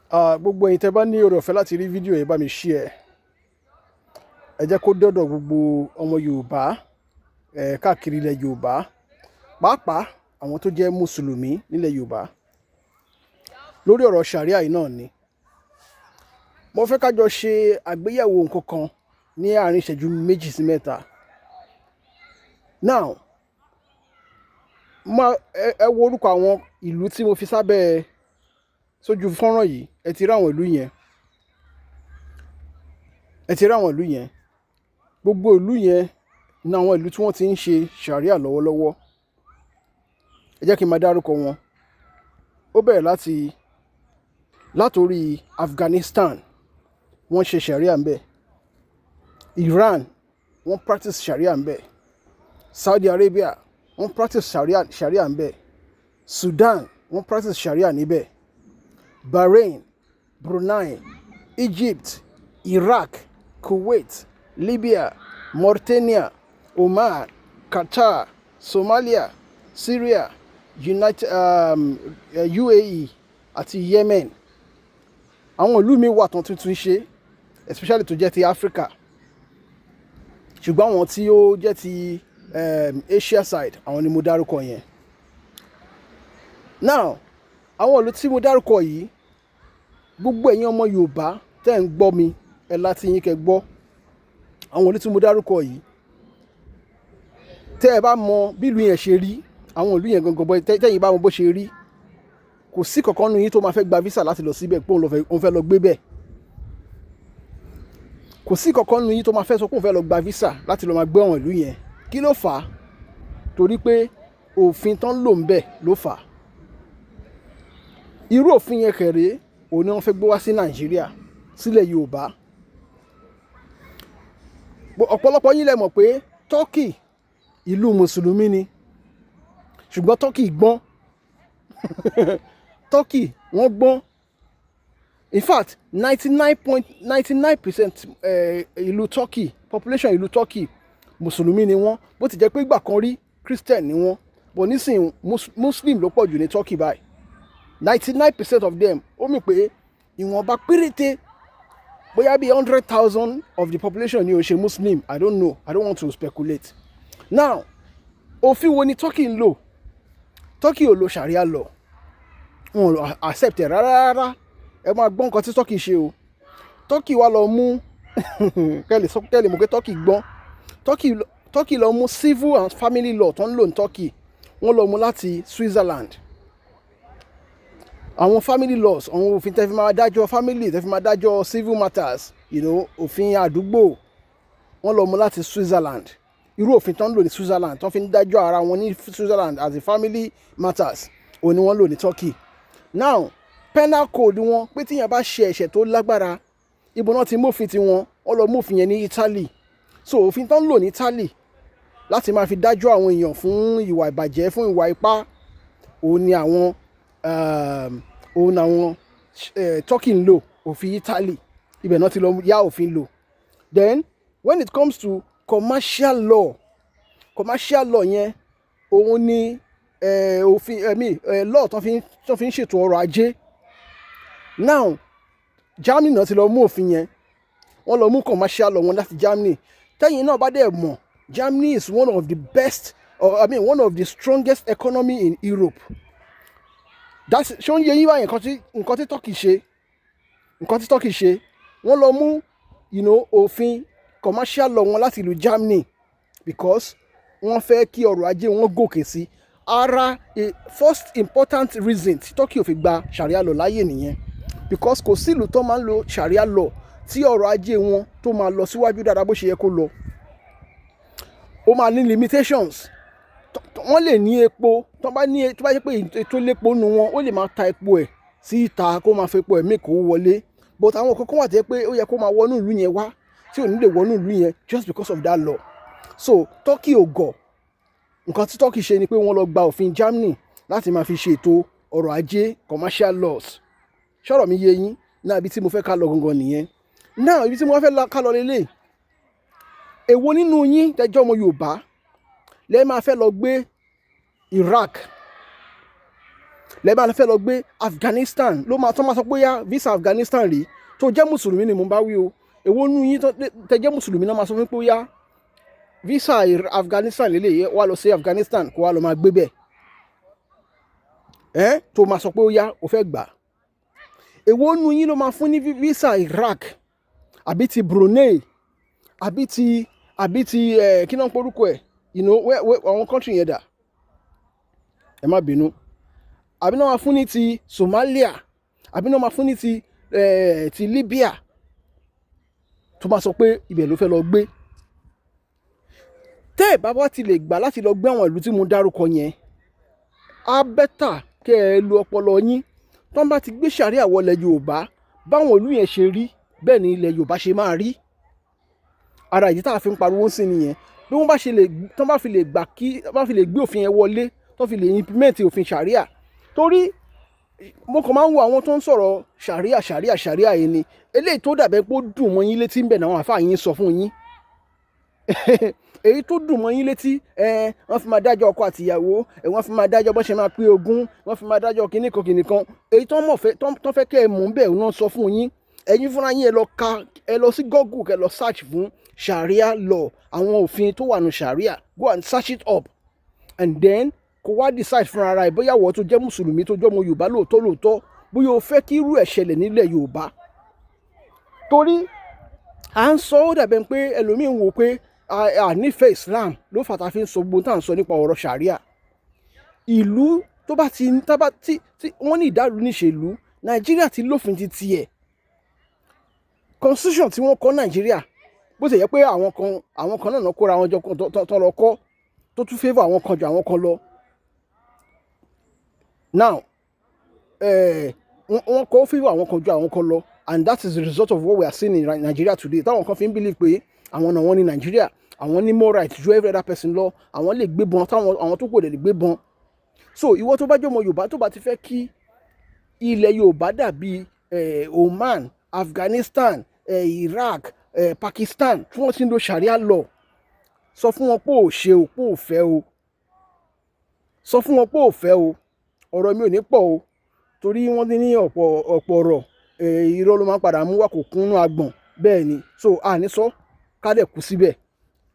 Gbogbo ẹ̀yin tẹ́ bá ní oore ọ̀fẹ́ láti rí fídíò yìí, bá mi share. Ẹ jẹ́ kó dọ́dọ̀ gbogbo ọmọ Yorùbá káàkiri ilẹ̀ Yorùbá, pàápàá àwọn tó jẹ́ mùsùlùmí nílẹ̀ Yorùbá. Lórí ọ̀rọ̀ Sharia yìí náà ni mo fẹ́ ká jọ ṣe àgbéyẹ̀wò nǹkan kan ní àárín ìṣẹ́jú 2 sí 3. Now, ẹ wo orúkọ àwọn ìlú tí mo fi sábẹ́ sójú fọ́nrán yìí. Ẹ ti rí àwọn ìlú yẹn, ẹ ti rí àwọn ìlú yẹn. Gbogbo ìlú yẹn ní àwọn ìlú tí wọ́n ti ń ṣe Sharia lọ́wọ́lọ́wọ́. Ẹ jẹ́ kí n máa dárúkọ wọn. Ó bẹ̀rẹ̀ látòrí Afghanistan, wọ́n ṣe Sharia ńbẹ̀. Iran, wọ́n practice Sharia ńbẹ̀. Saudi Arabia, wọ́n practice Sharia ńbẹ̀. Sudan, wọ́n practice Sharia níbẹ̀. Bahrain, Brunei, Egypt, Iraq, Kuwait, Libya, Mauritania, Oman, Qatar, Somalia, Syria, United UAE àti Yemen. Àwọn ìlú míì wà tán tuntun ṣe, especially tó jẹ́ ti Africa, ṣùgbọ́n àwọn tí ó jẹ́ ti Asia side, àwọn ni mo dárúkọ yẹn. Now, àwọn ìlú tí mo dárúkọ yìí, gbogbo ẹ̀yin ọmọ Yorùbá tẹ́ ń gbọ́ mi, ẹ láti yín kẹ́ gbọ́. Àwọn ìlú tí mo dárúkọ yìí, tẹ́ ẹ bá mọ bí ìlú yẹn ṣe rí, àwọn ìlú yẹn gangan, tẹ́yin bá mọ bó ṣe rí, kò sí kankan nínú yín tó máa fẹ́ gba visa láti lọ síbẹ̀ pé òun fẹ́ lọ gbé bẹ̀. Kò sí kankan nínú yín tó máa fẹ́ sọ pé òun fẹ́ lọ gba visa láti lọ máa gbé àwọn ìlú yẹn. Kí ló fà á? Torí pé òfin tán lò ń bẹ̀ ló fà á. Irú òfin yẹn kẹrẹ, òun ni wọ́n fẹ́ gbé wá sí Nàìjíríà, sílẹ̀ Yorùbá. Ọ̀pọ̀lọpọ̀ yín lẹ mọ̀ pé Turkey, ìlú mùsùlùmí ni, ṣùgbọ́n Turkey gbọ́n. Turkey, wọ́n gbọ́n. In fact, 99.99% ìlú Turkey, population ìlú Turkey, mùsùlùmí ni wọ́n. Bó ti jẹ́ pé ìgbà kan rí, Christian ni wọ́n, but nísìnyí, Muslim ló pọ̀ jù ní Turkey báyìí. 99% of them, ó mì pé ìwọ̀nba péréte, bóyá bí 100,000 of the population ni ò ṣe Muslim. I don't know, I don't want to speculate. Now, òfin wo ni Turkey ń lò? Turkey ò lo Sharia law, wọn ò accept ẹ rárá rárá. Ẹ máa gbọ́ nǹkan tí Turkey ṣe o. Turkey wá lọ mú, kẹ́lẹ̀ mọ̀ pé Turkey gbọ́n. Turkey lọ mú civil and family law tó ń lò ní Turkey, wọ́n lọ mú láti Switzerland. Àwọn family laws, àwọn òfin tẹ́ fi máa dájọ́ family, tẹ́ fi máa dájọ́ civil matters, òfin àdúgbò, wọ́n lọ mú láti Switzerland. Irú òfin tó ń lò ní Switzerland, tó fi ń dájọ́ ara wọn ní Switzerland as a family matters, òun ni wọ́n lò ní Turkey. Now, penal code wọn, pé tíyẹn bá ṣe ẹ̀ṣẹ̀ tó lágbára, ibo náà ti mófin tiwọn? Wọ́n lọ mófin yẹn ní Italy. So òfin tó ń lò ní Italy láti máa fi dájọ́ àwọn èèyàn fún ìwà ìbàjẹ́, fún ìwà ipá, òun ni àwọn Turkey ń lò, òfin Italy. Ibẹ̀ náà ti lọ yá òfin lò. Then, when it comes to commercial law, commercial law yẹn, òun ni òfin ẹ̀mí law tó fi ń ṣètò ọrọ̀ ajé. Now, Germany náà ti lọ mú òfin yẹn. Wọ́n lọ mú commercial law wọn láti Germany. Tẹ́yìn náà bá dẹ̀ mọ̀, Germany is one of the best, or I mean, one of the strongest economy in Europe. That's, ṣé ó ń yé yín báyìí? Nǹkan tí Turkey ṣe, nǹkan tí Turkey ṣe, wọ́n lọ mú òfin commercial law wọn láti ìlú Germany because wọ́n fẹ́ kí ọrọ̀ ajé wọn gòkè sí. Ara a first important reason tí Turkey ò fi gba Sharia law láyè nìyẹn, because kò sí ìlú tó máa ń lo Sharia law tí ọrọ̀ ajé wọn tó máa lọ síwájú dáadáa bó ṣe yẹ kó lọ. Ó máa ní limitations. Wọ́n lè ní epo, tó bá ní, tó bá jẹ́ pé ètò lépo nu wọn, ó lè máa ta epo ẹ̀ sí ìta, kó máa fi epo ẹ̀ make owó wọlé, but àwọn kankan wà tó jẹ́ pé ó yẹ kó máa wọnú ìlú yẹn wá tí ò ní lè wọnú ìlú yẹn just because of that law. So Turkey ò gọ̀. Nǹkan tí Turkey ṣe ni pé wọ́n lọ gba òfin Germany láti máa fi ṣètò ọrọ̀ ajé, commercial laws. Ṣọ́rọ̀ mi yé yín náà? Ibi tí mo fẹ́ ká lọ gangan nìyẹn. Náà, ibi tí mo fẹ́ ká lọ lélẹ̀, èwo nínú yín tẹjọ́ ọmọ Yorùbá lẹ́ máa fẹ́ lọ gbé Iraq? Lẹ́bàá fẹ́ lọ gbé Afghanistan ló máa tó máa sọ pé yá, visa Afghanistan rí. Tó jẹ́ mùsùlùmí ni mo bá wí o. Èwo nú yín tẹ́ jẹ́ mùsùlùmí náà máa sọ fún pé yá, visa Afghanistan lélẹ̀, wá lọ sí Afghanistan, kó wá lọ máa gbé bẹ́ẹ̀ ẹ́, tó máa sọ pé ó yá, ó fẹ́ gbà? Èwo nú yín ló máa fún ní visa Iraq àbí ti Brunei àbí ti ẹ kí náà ń porúkọ ẹ, where àwọn country yẹn dà? Ẹ má bínú. Àbí náà máa fún ní ti Somalia, àbí náà máa fún ní ti Libya, tó máa sọ pé ibẹ̀ ló fẹ́ lọ gbé? Tẹ́ ẹ̀ bá wá ti lè gbà láti lọ gbé àwọn ìlú tí mo dárúkọ yẹn, á better kẹ́ ẹ lu ọpọlọ yín. Tó ń bá ti gbé sàríà wọlé Yorùbá, báwọn ìlú yẹn ṣe rí, bẹ́ẹ̀ ni ilẹ̀ Yorùbá ṣe máa rí. Ara ìdí tá a fi ń pariwo sí nìyẹn. Bí wọ́n bá ṣe lè tó bá fi lè gbà kí bá fi lè gbé òfin yẹn wọlé, tó fi lè implement òfin sàríà, torí mo kàn máa ń wo àwọn tó ń sọ̀rọ̀ sàríà, sàríà, sàríà yìí ni. Eléyìí tó dàbẹ́ pé ó dùn mọ́ yín létí ń bẹ̀ náà, àwọn àfáà yín sọ fún yín èyí tó dùn mọ́ yín létí ẹ. Wọ́n fi máa dájọ́ ọkọ àtìyàwó ẹ, wọ́n fi máa dájọ́ bó ṣe máa pín ogún, wọ́n fi máa dájọ́ kinní kan kinní kan. Èyí tó mọ̀ fẹ́ tó fẹ́ kẹ́ ẹ mú bẹ́ẹ̀ náà sọ fún yín. Ẹ̀yin fúnra yín, ẹ lọ ka, ẹ lọ sí Google, kẹ́ lọ search fún sharia law, àwọn òfin tó wà ní sharia. Go and search it up and then kó wá decide fúnra ara ẹ̀ bóyá wọ́n tó jẹ́ mùsùlùmí, tó jẹ́ ọmọ Yorùbá lóòótọ́ lóòótọ́, bóyá o fẹ́ kí irú ẹ̀ ṣẹlẹ̀ nílẹ̀ Yorùbá. Torí à ń sọ, ó dàbẹ̀ pé ẹlòmíín wò pé a nífẹ̀ẹ́ Islam ló fà tá a fi ń sọ gbogbo tá à ń sọ nípa ọ̀rọ̀ sharia. Ìlú tó bá ti tábà tí wọ́n ní ìdálù níṣèlú, Nàìjíríà ti lófin ti tiẹ̀, constitution tí wọ́n kọ́ Nàìjíríà. Bó ṣe yẹ pé àwọn kan náà kóra wọn jọ tó lọ kọ́, tó tún favour àwọn kan ju àwọn kan lọ. Now wọ́n kọ́ favour àwọn kan ju àwọn kan lọ, and that is the result of what we are seeing in Nigeria today, táwọn kan fi ń believe pé àwọn náà wọ́n ní Nàìjíríà, àwọn ní more right ju every other person lọ, àwọn lè gbébọn táwọn àwọn tó kù lè gbébọn. So ìwọ tó bá jẹ́ ọmọ Yorùbá, tó bá ti fẹ́ kí ilẹ̀ Yorùbá dàbí Oman, Afghanistan, Iraq, Pakistan tí wọ́n ti ń lo sharia law, sọ fún wọn pé ò ṣe o, pé ò fẹ́ o. Sọ fún wọn pé ò fẹ́ o. Ọ̀rọ̀ mi ò ní pọ̀ o, torí wọ́n ti ní ọ̀pọ̀ ọ̀pọ̀ ọ̀rọ̀, irọ́ ló máa ń padà mú wá, kò kúnnú agbọ̀n. Bẹ́ẹ̀ ni. So àní sọ ká dẹ̀ kú síbẹ̀.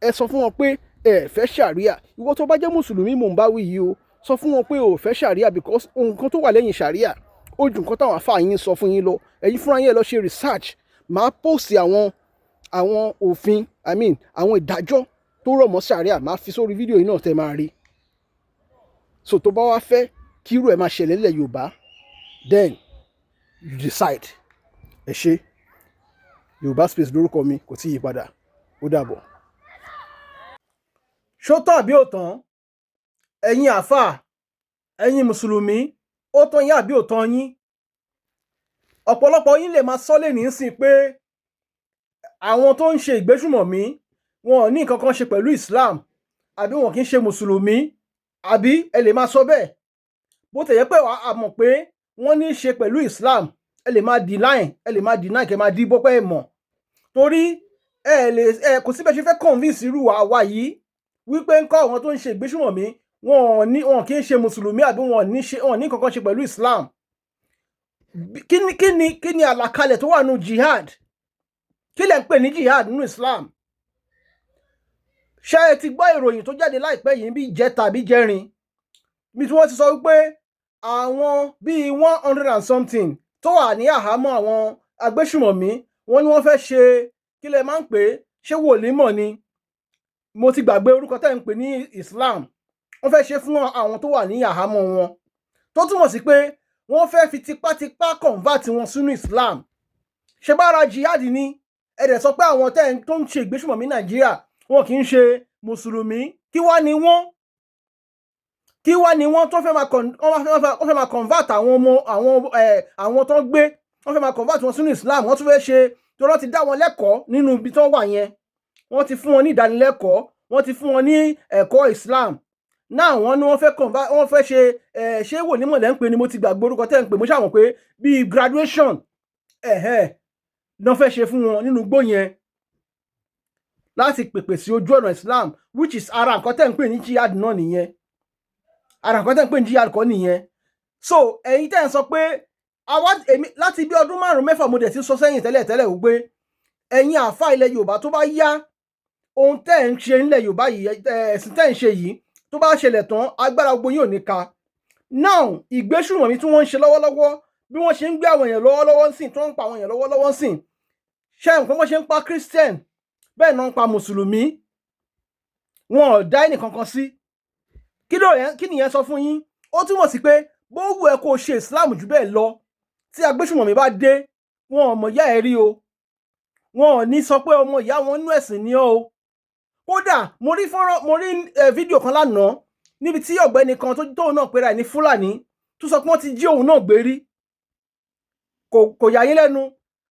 Ẹ sọ fún wọn pé ẹ fẹ́ sharia. Ìwọ tó bá jẹ́ mùsùlùmí, mò ń bá wí yìí o. Sọ fún wọn pé o fẹ́ sharia, because nǹkan tó wà lẹ́yìn sharia ó ju nǹkan táwọn afáà yín sọ fún yín lọ. Ẹ̀yin fúnra yín, ẹ lọ ṣe research. Màá post àwọn òfin, I mean àwọn ìdájọ́ tó rọ̀ mọ́ sharia, màá fi sórí fídíò yìí náà tẹ́ máa rí. So tó bá wá fẹ́ kí irú ẹ̀ máa ṣẹlẹ̀ nílẹ̀ Yorùbá, then you decide. Ẹ ṣé. Yorùbá Space lórúkọ mi, kò tí ì yí padà. Ó dàbọ̀. Ṣó tán àbí ò tán? Ẹ̀yin àáfàá, ẹ̀yin mùsùlùmí, ó tán yín àbí ò tán yín? Ọ̀pọ̀lọpọ̀ yín lè máa sọ lè ní sìn pé àwọn tó ń ṣe ìgbésùmọ̀mí, wọn ò ní nǹkan kan ṣe pẹ̀lú Islam, àbí wọn kì í ṣe mùsùlùmí, àbí? Ẹ lè máa sọ bẹ́ẹ̀. Bó tẹ̀ yẹ pé a mọ̀ pé wọ́n ní í ṣe pẹ̀lú Islam, ẹ lè máa deny, ẹ lè máa deny, kẹ́ máa díbọ́ pé ẹ mọ̀, torí ẹ lè ẹ kò síbẹ̀ ṣe fẹ́ convince irú àwa yìí wípé ń kọ́ àwọn tó ń ṣe ìgbésùmọ̀mí, wọn ò ní, wọn kì í ṣe mùsùlùmí, àbí wọn ò ní nǹkan kan ṣe pẹ̀lú Islam. Kí ni àlàkalẹ̀ tó wà nínú jihad? Kí lẹ̀ ń pè ní jihad nínú Islam? Ṣé ẹ ti gbọ́ ìròyìn tó jáde láìpẹ́ yìí, bí ìjẹta àbí jẹrin, bí tí wọ́n ti sọ wípé àwọn bíi 100 and something tó wà ní àhámọ́ àwọn agbésùmọ̀mí, wọ́n ní wọ́n fẹ́ ṣe, kí lẹ máa ń pè é, ṣé wòlímọ̀ ni? Mo ti gbàgbé orúkọ tẹ́ ń pè ní Islam. Wọ́n fẹ́ ṣe fún àwọn tó wà ní àhámọ́ wọn, tó túmọ̀ sí pé wọ́n fẹ́ fi tipátipá convert wọn sínú Islam. Ṣe bára jihad ni? Ẹ dẹ̀ sọ pé àwọn tẹ́ tó ń ṣe ìgbésùmọ̀mí Nàìjíríà, wọn kì í ṣe mùsùlùmí. Kí wá ni wọ́n tó fẹ́ máa wọ́n fẹ́ máa convert àwọn ọmọ àwọn ẹ̀ àwọn tó ń gbé, wọ́n fẹ́ máa convert wọn sínú Islam? Wọ́n tún fẹ́ ṣe tó lọ́ ti dá wọn lẹ́kọ̀ọ́ nínú ibi tó wà yẹn. Wọ́n ti fún wọn ní ìdánilẹ́kọ̀ọ́, wọ́n ti fún wọn ní ẹ̀kọ́ Islam náà. Wọ́n ní wọ́n fẹ́ convert, wọ́n fẹ́ ṣe ẹ̀, ṣé wòlímọ̀ lẹ́ ń pè ní? Mo ti gbàgbé orúkọ tẹ́ ń pè. Mo ṣàmọ̀ pé bíi graduation ẹ̀hẹ́ náà fẹ́ ṣe fún wọn nínú igbó yẹn láti pèpè sí ojú ọ̀nà Islam, which is ara nǹkan tẹ́ ń pè ní jihad náà nìyẹn. Ara nǹkan tẹ́ ń pè ní jihad kọ́ nìyẹn. So ẹ̀yin tẹ́ ń sọ pé àwa, èmi láti bí ọdún 5, 6, mo dẹ̀ ti sọ sẹ́yìn tẹ́lẹ̀ tẹ́lẹ̀ wípé ẹ̀yin àáfàá ilẹ̀ Yorùbá, tó bá yá, ohun tẹ́ ẹ̀ ń ṣe nílẹ̀ Yorùbá yìí, ẹ̀sìn tẹ́ ẹ̀ ń ṣe yìí, tó bá ṣẹlẹ̀ tán, agbára gbogbo yín ò ní ka. Now, ìgbésùnmọ̀mí tí wọ́n ń ṣe lọ́wọ́lọ́wọ́, bí wọ́n ṣe ń gbé àwọn èèyàn lọ́wọ́lọ́wọ́ ń sìn, tó ń pa àwọn èèyàn lọ́wọ́lọ́wọ́ ń sìn, ṣé nǹkan wọ́n ṣe ń pa Christian, bẹ́ẹ̀ náà ń pa Mùsùlùmí, wọn ò dá ẹnì kankan sí. Kí ló yẹn, kí nìyẹn sọ fún yín? Ó túmọ̀ sí pé bó wù ẹ́ kó o ṣe Islam jù bẹ́ẹ̀ lọ, tí agbésùnmọ̀mí bá dé, wọn ò mọ̀ ìyá ẹ̀ rí o, wọn ò ní sọ pé ọmọ ìyá wọn nínú ẹ̀sìn ni ọ́ o. Kódà mo rí fọ́nrán, mo rí fídíò kan lánàá níbi tí ọ̀gbẹ́ni kan tó tóun náà pera ẹ̀ ní Fúlàní tó sọ pé wọ́n ti jí òun náà gbé rí. Kò yà yín lẹ́nu.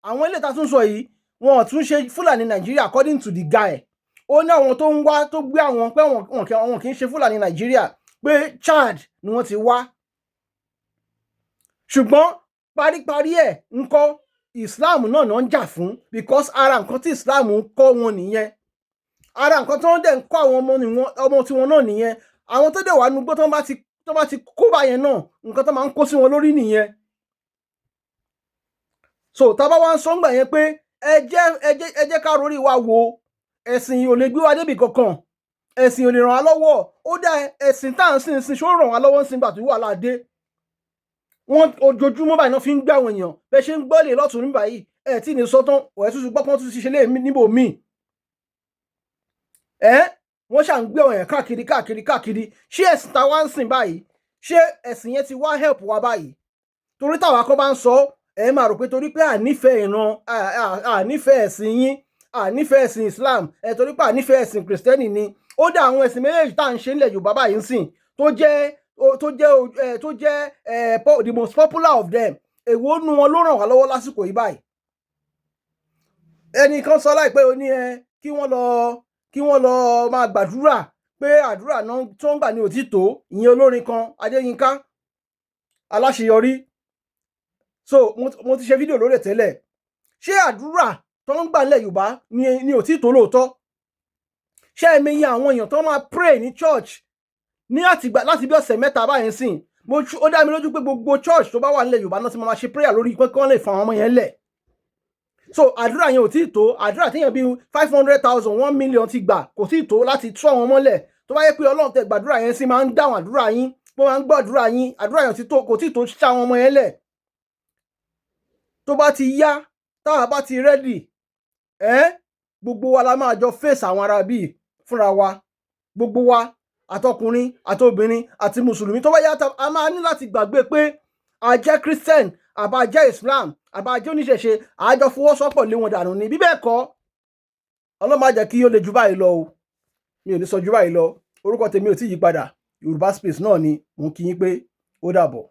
Àwọn ilé ìta tún sọ yìí, wọn ò tún ṣe Fúlàní Nàìjíríà. According to the guy, ó ní àwọn tó ń wá tó gbé àwọn pé wọn kì í ṣe Fúlàní Nàìjíríà, pé Chad ni wọ́n ti wá. Ṣùgbọ́n paríparí ẹ̀ ńkọ́, Islam náà náà ń jà fún, because ara nǹkan tí Islam ń kọ́ wọn nìyẹn. Ara nǹkan tó ń dẹ̀ ń kọ́ àwọn ọmọ ọmọ tiwọn náà nìyẹn. Àwọn tó dẹ̀ wà nugbó, tó bá ti kó báyẹn náà, nǹkan tó máa ń kó sí wọn lórí nìyẹn. So tá a bá wá ń sọ ńgbà yẹn pé ẹ jẹ́ ká rorí wa wo, ẹ̀sìn yìí ò lè gbé wa débi kankan, ẹ̀sìn ò lè ràn wá lọ́wọ́. Ó dá ẹ̀sìn tá à ń sìn ṣó ràn wá lọ́wọ́ ń sìn gbà tó wàhálà dé? Wọ́n ojoojúmọ́ báyìí náà fi ń gbé àwọn èèyàn. Bẹ́ẹ̀ ṣe ń gbọ́ lè lọ́tún ní báyìí, ẹ̀ tí ní sọ́tán ẹ̀ tún gbọ́ pọ́n tún ti ṣe lé níbò míì. Ẹ́ wọ́n ṣà ń gbé àwọn èèyàn káàkiri káàkiri káàkiri. Ṣé ẹ̀sìn tá a wá ń sìn báyìí, ṣé ẹ̀sìn yẹn ti wá help wa báyìí? Torí táwa kan bá ń sọ, ẹ máa rò pé torí pé ànífẹ̀ẹ́ ìran, ànífẹ̀ẹ́ ẹ̀sìn yín, ànífẹ̀ẹ́ ẹ̀sìn Islam, ẹ̀ torí pé ànífẹ̀ẹ́ ẹ̀sìn Kìrìsìtẹ́nì ni. Ó dá àwọn ẹ̀sìn méjèèjì tá à ń ṣe nílẹ̀ Yorùbá báyìí ń sìn, tó jẹ́ the most popular of them, èwo nu wọn ló ràn wá lọ́wọ́ lásìkò yìí báyìí? Ẹnìkan sọ láìpẹ́, ó ní ẹ kí wọ́n lọ máa gbàdúrà, pé àdúrà náà tó ń gbà ní òtítọ́. Ìyẹn olórin kan, Adéyínká Aláṣeyọrí. So mo ti ṣe fídíò lórí ẹ̀ tẹ́lẹ̀. Ṣé àdúrà tó ń gbà nílẹ̀ Yorùbá ní òtítọ́ lóòótọ́? Ṣé ẹ̀mí iye àwọn èèyàn tó máa pray ní church ní àtìgbà láti bí ọ̀sẹ̀ 3 báyìí sìn, ó dá mi lójú pé gbogbo church tó bá wà nílẹ̀ Yorùbá náà ti máa ṣe prayer lórí pé kí wọ́n lè fa àwọn ọmọ yẹn lẹ̀. So àdúrà yẹn ò tí ì tó. Àdúrà téèyàn bíi 500,000, 1 million ti gbà kò tí ì tó láti tú àwọn mọ́lẹ̀. Tó bá yẹ pé Ọlọ́run tẹ gbàdúrà yẹn sí máa ń dáhùn àdúrà yín, pé máa ń gbọ́ àdúrà yín, àdúrà yẹn kò tí ì tó ṣá àwọn ọmọ yẹn lẹ̀. Tó bá ti yá, táwa bá ti ready ẹ́, gbogbo wa la máa jọ face àwọn ará bíi fúnra wa. Gbogbo wa, àtọkùnrin àtobìnrin àti mùsùlùmí, tó bá yá, a máa ní láti gbàgbé pé a jẹ́ Christian àbá jẹ́ Islam àbá jẹ́ oníṣẹ̀ṣe. Àjọ fọwọ́sowọ́pọ̀ lé wọn dànù ní. Bí bẹ́ẹ̀ kọ́, Ọlọ́run má jẹ́ kí ó le jù báyìí lọ o. Mi ò ní sọ jù báyìí lọ. Orúkọ tèmi ò tí yí padà, Yorùbá Space náà ni. Mò ń kí yín pé ó dàbọ̀.